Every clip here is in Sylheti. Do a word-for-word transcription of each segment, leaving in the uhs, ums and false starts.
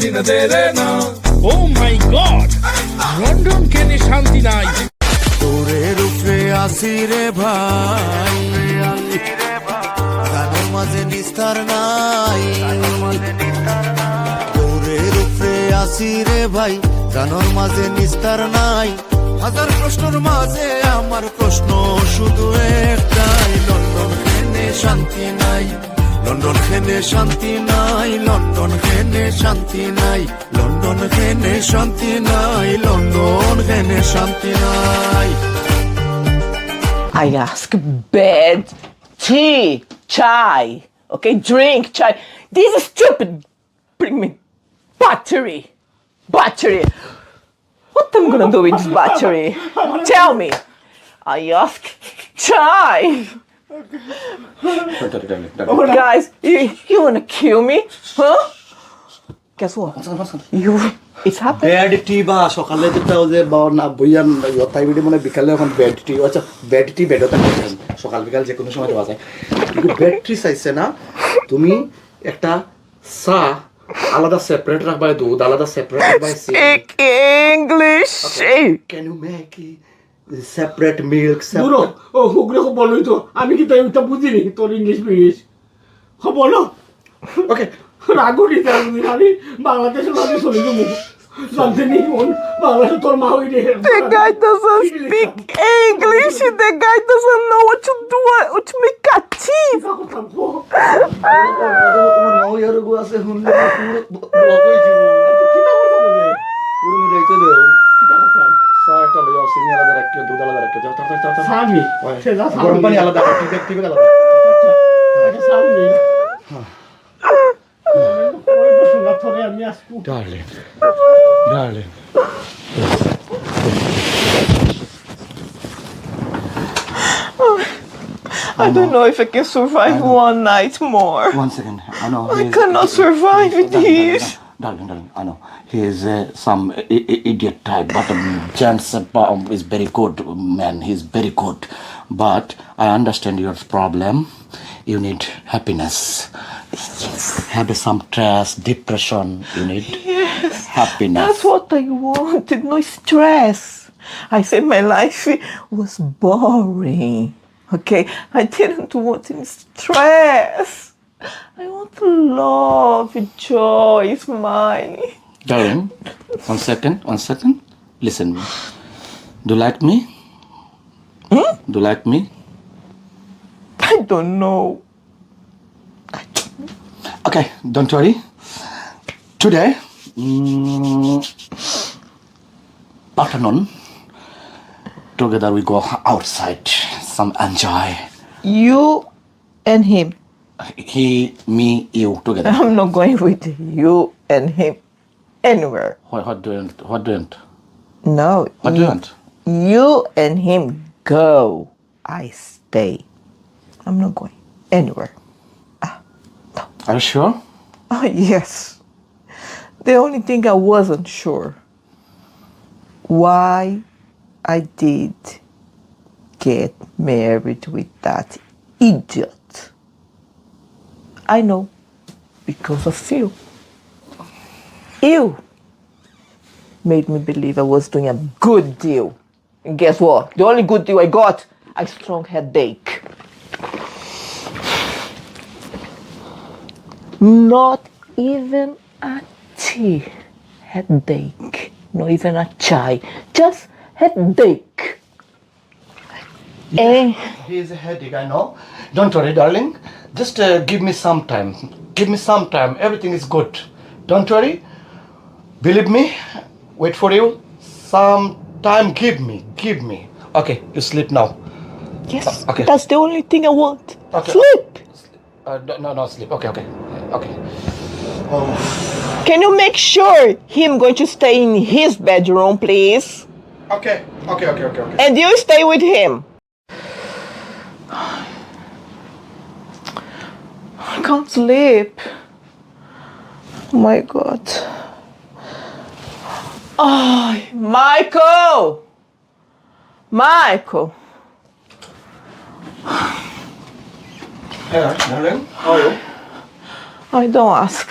Oh my God! London কেনে শান্তি নাই। দৌড়ের উপরে আসি রে ভাই, গানর মাঝে নিস্তার নাই। দৌড়ের উপরে আসি রে ভাই, গানর মাঝে নিস্তার নাই। হাজার প্রশ্নর মাঝে আমার প্রশ্ন শুধু একটাই, লন্ডন কেনে শান্তি নাই, লন্ডন কেনে শান্তি নাই, লন্ডন কেনে শান্তি নাই, লন্ডন কেনে শান্তি নাই, লন্ডন কেনে শান্তি নাই। I ask bad tea, chai, okay, drink chai. This is stupid. Bring me battery, battery. What am I gonna do with this battery? Tell me. I ask chai. Guys, you, you wanna kill me? Huh? Guess what? You, it's happening. Bed tea বা সকালে যেটা ওই যে বা না বইয়ান ইয়তাই বিডি মানে বিকালে এখন ব্যাড টি। আচ্ছা, ব্যাড টি ব্যাডও থাকে, সকাল বিকাল যে কোনো সময় দেওয়া যায়। কিন্তু ব্যাড টি চাইছে না, তুমি একটা চা আলাদা সেপারেট রাখবায়, দুধ আলাদা সেপারেট রাখবায়, চিনি। Speak English. Can you make it separate milk, separate? বুড়ো, ও হুগরে খবর লই তো, আমি কি তাই ওটা বুঝিনি তোর ইংলিশ মিংলিশ? খবর লো। ওকে। রাগ উঠি যার বুঝি, আমি বাংলাদেশে আমি চলে যাবো। জানতে নেই মন, বাংলাদেশে তোর মা হই রে। The guy doesn't speak English. The guy doesn't know what to do, what to make a tea. কিতা করতাম কো? তোমার মা হই আর গো আছে, হুনলে পুরো ব-, ব্লক হয়ে যাবো। কিতা করতাম আমি? পুরো মিলাইতে দেও। কিতা করতাম? চা একটা লইয়া চিনি আলাদা রাখিও, দুধ আলাদা রাখিও। যাও, যাও, যাও, যাও, যাও। চা নি? ওই, সে যা চা গরম নি? পানি আলাদা, tea bag, tea bag আলাদা। আচ্ছা, আচ্ছা, চা নি? হ্যাঁ। ওই তো শোনা, তোরে আমি আজকে Darling, darling. I don't know if I can survive one night more. One second. I know. I cannot survive with this. Darling, darling, darling, I know. He is, uh, some i- i- idiot type, but, um, Jens, uh, um, is very good man. He's very good. But I understand your problem. You need happiness. Yes. Have some stress, depression. You need Yes. happiness. That's what I wanted. No stress. I said my life was boring. Okay? I didn't want any stress. I want love, joy, smile. Darling, one second, one second. Listen me. Do you like me? Hmm? Do you like me? I don't know. I don't know. Okay, don't worry. Today, mm, afternoon, together we go outside, some enjoy. You and him. He, me, you, together. I'm not going with you and him anywhere. What, what do you want? What do you want? No. What do you y- want? You and him go. I stay. I'm not going anywhere. Ah, no. Are you sure? Oh, yes. The only thing I wasn't sure, why I did get married with that idiot. I know, because of you. You made me believe I was doing a good deal. And guess what? The only good deal I got, a strong headache. Not even a tea headache, not even a chai, just headache. Eh? He is a headache, I know. Don't worry, darling. Just, uh, give me some time. Give me some time. Everything is good. Don't worry. Believe me. Wait for you. Some time. Give me. Give me. Okay, you sleep now. Yes. Uh, okay. That's the only thing I want. Okay. Sleep. Uh, no, no, no, sleep. Okay, okay. Okay. Oh. Can you make sure him going to stay in his bedroom, please? Okay, okay, okay, okay, okay. And you stay with him. I can't sleep. Oh my God. Oh, Michael! Michael! Hello, darling. How are you? I don't ask.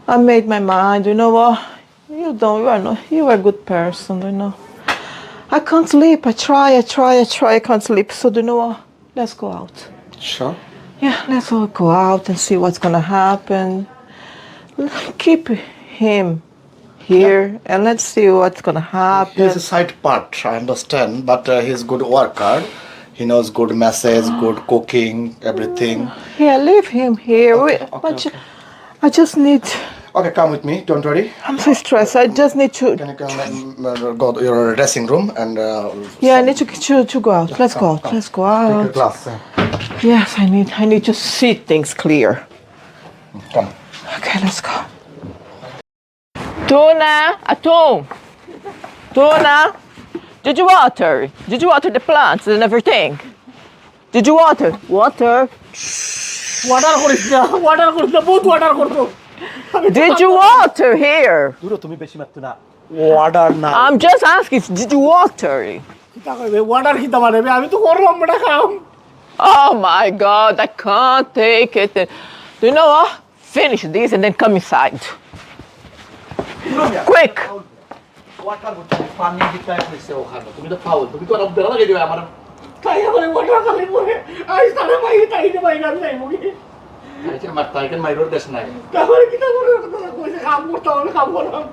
I made my mind. You know what? You don't. You are not. You are a good person. You know. I can't sleep. I try. I try. I try. I can't sleep. So do you know what? Let's go out. Sure. Yeah, let's all go out and see what's gonna happen. Keep him here and let's see what's gonna happen. He's a side part, I understand, but uh, he's good worker. He knows good message, good cooking, everything. Yeah, leave him here. We- Okay, okay, but ju- okay. I just need. Okay, come with me. Don't worry. I'm so stressed. I just need to. Can you come and uh, go to your dressing room and uh, Yeah, I some- need to, to, to go out. Let's go out. Let's go Take your out. glass. uh. Yes, I need. I need to see things clear. Come. Okay, let's go. Tuna, Atum. Tuna, did you water? Did you water the plants and everything? Did you water? Water. Water করিস না, ওয়াটার করিস না, বহুত ওয়াটার করতো। Did you water here? দূরো, তুমি বেশি মারতো না। ওয়াটার না। I'm just asking, did you water? কিতা কইবে? ওয়াটার কিতা মানে? আমি তো করলাম বেটা কাম। Oh my God, I can't take it. Do you know what? Finish this and then come inside. Quick. Water বুঝছো? পানি দিতে হইছে ওখানে। তুমি তো ফাউল। তুমি তো আর বেড়া লাগাই দিবে আমার। তাই আমার ওয়াটার খালি পরে। আই তারে ভাই, তাই রে ভাই, আমি যাইবো কি? তাই কে মার, তাই কে মাইরোর দেশ নাই। তারপরে কিতা করে? কথা কইছে, কাম করতে হবে, কাম করলাম।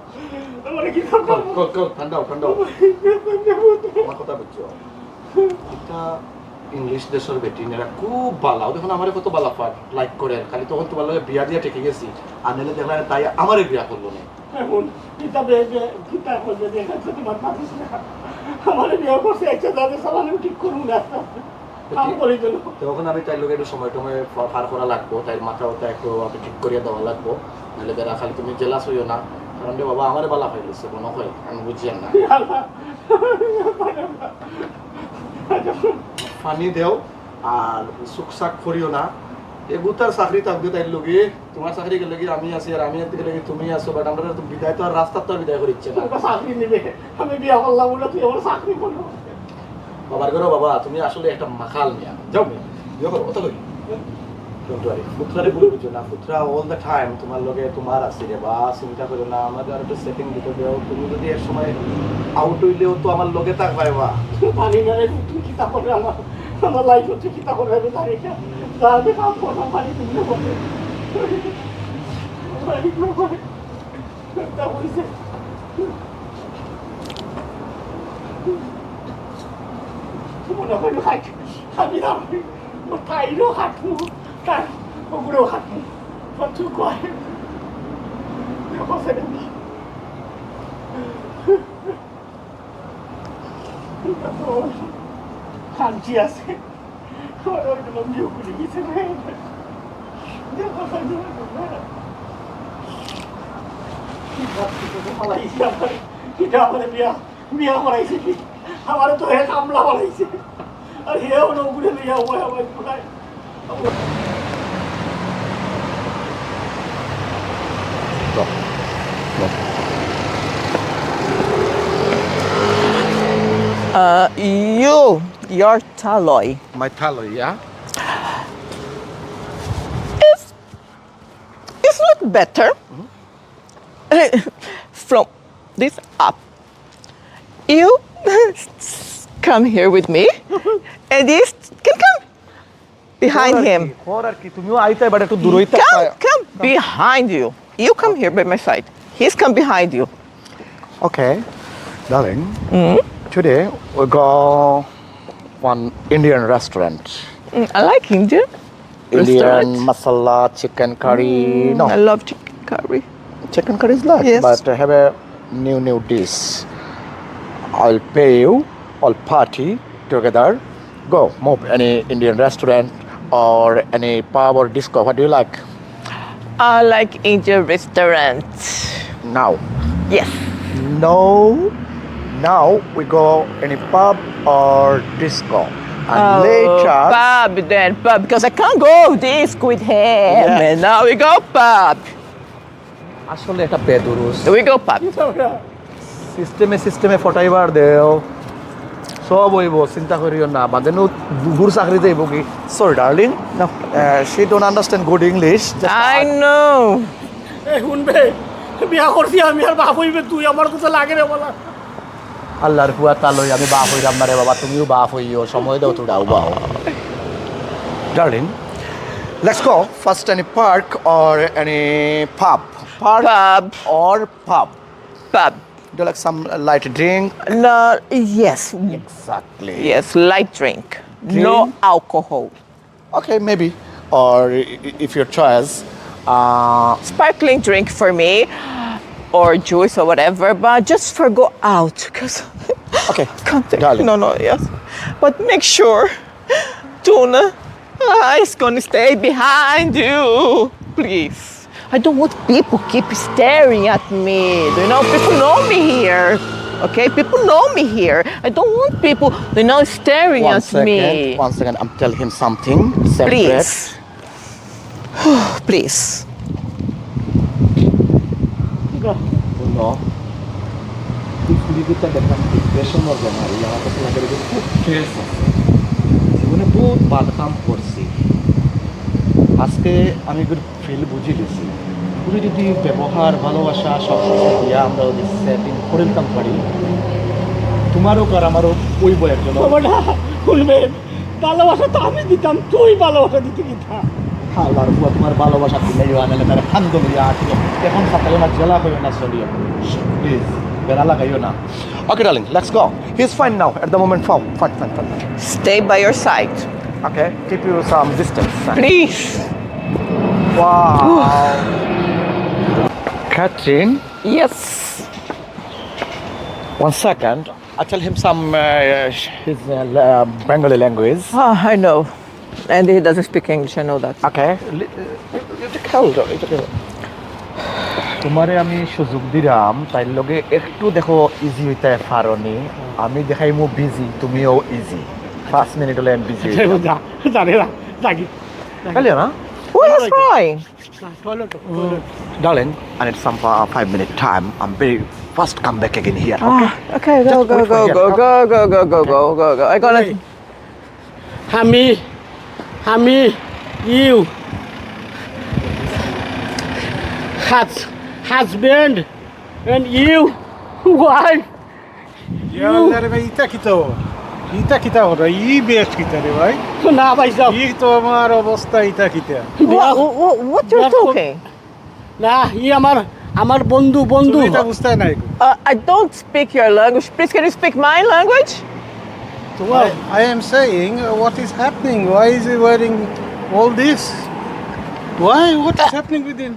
তারপরে কিতা কল করবো? কল কল ঠান্ডা হও, ঠান্ডা হও। আমার কথা বুঝছো? এটা ইংলিশ দেশের বেটি, এরা খুব বালা। দেখুন আমারে কত বালা পার লাইক করে। খালি তখন তোমার লগে বিয়া দিয়া ঠেকে গেছি। আর নাহলে দেখলাম তাই আমারে বিয়া করলো না। এখন কিতা বে-, বে-, কিতা করবে যে এটা তো তোমার মাতিস না। আমারে বিয়া করছে, একটা যাদের সালামে ঠিক করুন না। কাম করি দিল। তো এখন আমি তাইর লগে একটু সময় টময় পা-, পার করা লাগবো, তাইর মাথা ওটা একটু আমি ঠিক করিয়া দেওয়া লাগবো। নাহলে বেড়া খালি তুমি জেলাস হইও না। কারণ রে বাবা, আমারে বালা পাইলিছে, মনে হয়, আমি বুঝিয়ার না। পানি দেও, আর সুকসাক করিও না। এগুতার চাকরি থাকবে তাইর লগে, তোমার চাকরি গেলে কি আমি আছি, আর আমি একদিকে গেলে কি তুমি আছো, but আমরা তো বিদায় তো আর রাস্তার তো আর বিদায় করিচ্ছে না। তোর চাকরি নিবে, আমি বিয়া করলাম বলে তুই আমার চাকরি করলো। বাবার ঘরো বাবা, তুমি আসলে একটা মাখাল মিয়া। যাও মিয়া, বিয়ে করো, অত লই। Don't worry, পুত্রারে ভুল বুঝো না, পুত্রা all the time তোমার লগে তোমার আছে রে বা, চিন্তা করো না, আমাদের আর একটা সেকেন্ড দিতে দেও। তুমি যদি এক সময় আউট হইলেও তো আমার লগে থাকবায় বা। পারি না রে, তুই কিতা করে আমার, আমার লাইফ তুই কিতা করে আমি পারি না। তা আমি কাম করলাম, পারি তুমি না করে। পারি না করে। তা বলছে। মনে হয় খাই, আমি না, ও তাইরও খাটমু, তার ওগুলো খাটমু। কত কয়? দেখো সেটা কি? এটা তো খানচি আছে। ওই তো লম্বি উপরে গেছে রে। দেখো সেটা কি? কি ভাবছি তো মালাইছি আমার। এটা আমাদের বিয়া, বিয়া করাইছে কি? আমারে তো হে কামলা বানাইছে। আর হে হলো উপরে লইয়া উপায় আমার কোথায়? Uh, you, your taloi. My taloi, yeah? It's, it's not better from this up. You come here with me, and this can come behind him. খবর আর কি? তুমিও আইতে, but একটু দূরই Come, come behind you. You come here by my side. He's come behind you. Okay, darling. Today we go one Indian restaurant. Mm, I like Indian Indian restaurant. Masala chicken curry. Mm, No, I love chicken curry. Chicken curry is nice, Yes. But have a new new dish. I'll pay you. All party together. Go move any Indian restaurant or any pub or disco. What do you like? I like Indian restaurant. Now. Yes. No. Now we go any pub or disco. And Oh, later. Pub then, pub, because I can't go disco with him. Yeah. And now we go pub. আসলে এটা বেদুরুস। We go pub. সিস্টেমে সিস্টেমে ফটাইবার দেও, সব হইব, চিন্তা করিও না। বাদে নু বুবুর চাকরি যাইব কি? Sorry, darling. No, uh, she don't understand good English. Just I know. এ, হুনবে, বিয়া করছি আমি, আর বাপ অইবে তুই, আমার কথা লাগে রে বালা। আল্লার পুয়া, তা লই আমি বাপ অইরাম না রে বাবা, তুমিও বাপ অইও, সময় দেও, থুড়া উবাও। Darling, let's go first any park or any pub. Park Pub. Or pub. Pub. Do you like some light drink? No, yes. Exactly. Yes, light drink. No Drink? Alcohol. Okay, maybe. Or i- i- if your choice, uh, Sparkling drink for me, or juice or whatever, but just for go out, cause okay, can't take darling. No, no, yes. But make sure Tuna, uh, is gonna stay behind you, please. I don't want people keep staring at me. You know, people know me here. Okay, people know me here. I don't want people, you know, staring One at second, me. One second. I'm telling him something separate. Please. Please. হুনো, তুই ফুরিগুতা দেখার ডিপ্রেশনর বেমারি, আমার কাছে লাগে যে খুব স্ট্রেস আছে। জীবনে বহুত বাদ কাম করছি। আজকে আমি এগুলো ফিল বুঝি গেছি। তুমি যদি ব্যবহার, ভালোবাসা, সব কিছু দিয়া আমরা যদি সেটিং করে দিতাম পারি, তোমারও আর আমারও ওই বই একজন বাবা না, হুনবে, ভালোবাসা তো আমি দিতাম, তুই ভালোবাসা দিতে কিতা? হালার পুয়া, তোমার ভালোবাসা দিলেই হয়, নাহলে তারা খান্দ লইয়া আটিও। এখন সাতাইও না, জেলা কইও না, চলিও। প্লিজ, বেড়া লাগাইও না। Okay, darling, let's go. He's fine now. At the moment, fine, fine, fine, fine, fine. Stay by your side. Okay, keep you some distance. Please. Wow. Catherine? Yes. One second. I tell him some uh, his uh, la- Bengali language. Ah, I know. And he doesn't speak English, I know that. Okay. Li- uh, you take hold of it. তোমারে আমি সুযোগ দিলাম, তাইর লগে একটু দেখো ইজি হইতে পারো নি। আমি দেখাইমু বিজি, তুমিও ইজি। পাঁচ মিনিট হলে আমি বিজি। যা, জানে না, জাগি। Hello, na? Who is crying? Darling, I need some uh, five minute time. I'm very fast come back again here. Okay? Ah, okay, go, Just go, wait for go, here, go, okay? Go, go, go, go, go, go, go. I gonna. Hey. Hami, Hami, you. Hus- husband and you. Wife. ইয়া আল্লাহ রে ভাই, ইতা কিতা অর? ইতা কিতা অর? ই বেশ কিতা রে ভাই? না ভাই সাহেব। ই তো আমার অবস্থা, ইতা কিতা? What, what, what you're talking? না, ই আমার, আমার বন্ধু, বন্ধু। তুমি ইতা বুঝতায় নায়। Uh, I don't speak your language. Please, can you speak my language? Well, I, I am saying, uh, what is happening? Why is he wearing all this? Why? What is happening with him?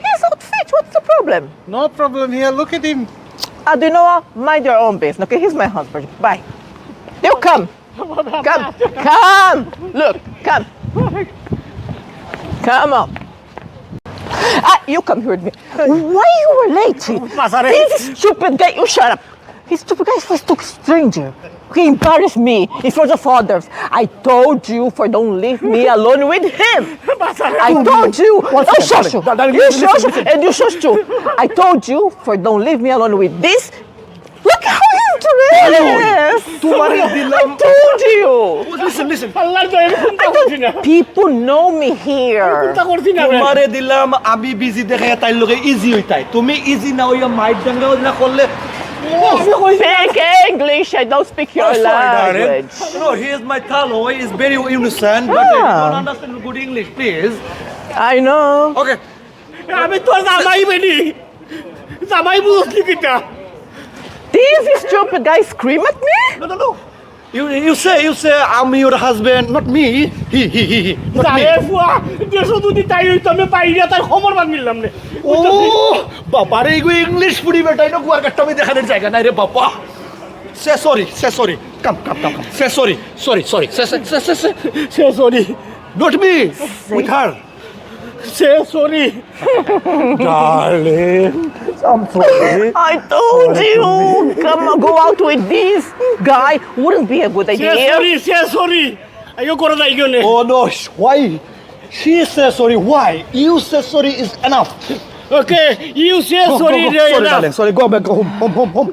His outfit, what's the problem? No problem here. Look at him. Uh, do you know what? Mind your own business. Okay, he's my husband. Bye. You come. Come. Come. Look. Come. Come on. Ah, you come here with me. Why you were late? This stupid guy. You shut up. This stupid guy is first took stranger. He embarrassed me in front of others. I told you for don't leave me alone with him. I told you. One second, shush. Darling, darling, you listen, shush, listen. And you shush too. I told you for don't leave me alone with this. Look how he's dressed. তোমারে দিলাম। I told you. Listen, listen. আল্লাহর দয়া, আমি কুন্তা করছি না। People know me here. আমি কুন্তা করছি না রে। তোমারে দিলাম, আমি বিজি দেখাইয়া তাইর লগে ইজি হইতায়। তুমি ইজি না হইয়া মাইর দাঙ্গা না করলে Speak English, I don't speak your language. No, he is my talo. He is very innocent, but he don't understand good English, please. I know. Okay. আমি তোর জামাই বেনি। জামাই বুঝলি কিতা? This stupid guy scream at me? No, no, no. You, you say, you say, I'm your husband, not me. He, he, he, he. Not me. জানে ফুয়া, দেশো যদি তাই হইতো, আমি বাইরে তার খবর বান্ধিলাম নে। ও, বাবা রে, এগো ইংলিশ ফুড়ি বেটা, ইনো কুয়ার কাট্টা আমি দেখানোর জায়গা নাই রে বাবা। Say sorry, say sorry. Come, come, come, come. Say sorry, sorry, sorry, sorry. Say, say, say, say, say sorry. Not me, with her. Say sorry. Darling, I'm sorry. I told you, come on, go out with this guy wouldn't be a good idea. Say sorry, say sorry. আইও করে যাই গনে। Oh no, sh- why? She say sorry, why? You say sorry is enough. Okay, you say sorry. Go, go, go. Sorry, darling, sorry. Go back home, home, home, home.